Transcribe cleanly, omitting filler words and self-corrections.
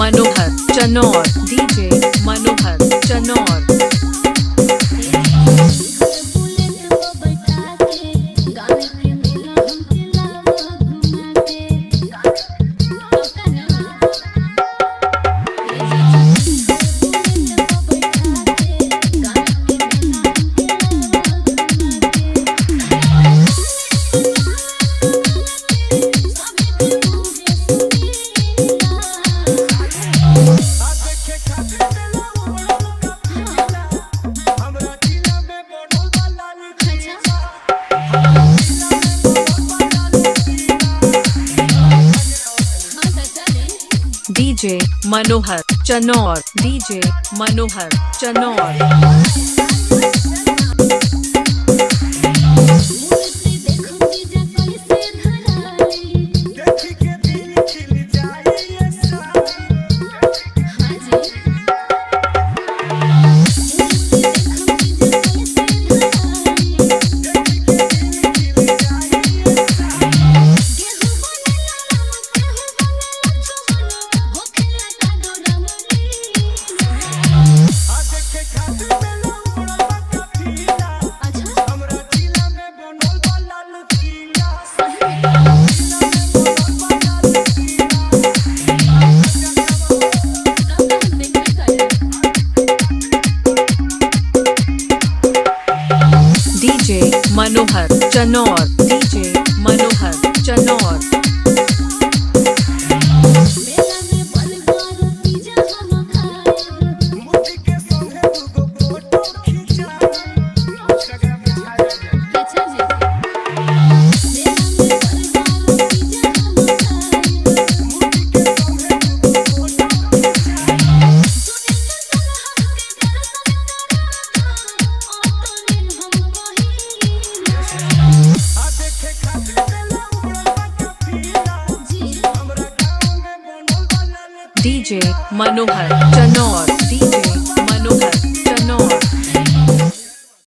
Manohar Chanaur, DJ Manohar Chanaur. Bullet पर बैठा के गाँव के मेला हमके लावा घुमा के पक्का ना। बुलेट पर बैठा के गाँव के मेला हमके लावा घुमा के सबके मुँहे सुनीला। आ देखे खातिर मेला उमड़ल काफिला, हमरा जिला में बनल बा लाल किला। हमरा जिला में बनल बा लाल किला। हाँ तो चले। DJ Manohar Chanaur, DJ Manohar Chanaur. मूर्ति देखम जीजा कैसे धराली। देखी के दिल खिल जाई ये साली। हाँ जी। मूर्ति देखम जीजा कैसे धराली। देखी के दिल खिल जाई ये साली। केहू बनेला राम केहू बनेला लक्ष्मण होखेला कादो रामलीला। आ देखे खातिर मेला उमड़ल बा काफिला, अच्छा। हमरा जिला में बनल बा लाल किला। सही में। जिला में बनल बा लाल किला। तब तो हम देखबे करब। DJ Manohar Chanaur, DJ Manohar Chanaur. मेला में बर्गर पिज्जा हम खाएब। मोदी के संगे दूगो फोटो खिंचाई। इंस्टाग्राम पे छा जाई। अच्छा जी। मेला में बर्गर पिज्जा हम खाएब। मोदी के संगे दूगो फोटो खिंचाई। सुनील दर्शन हमके दर्शन कराना ऑटो में हम कहिला। आ देखे खातिर मेला उमड़ल बा काफिला, जी। हमरा गाँव में बनल बा लाल DJ Manohar Chanaur, DJ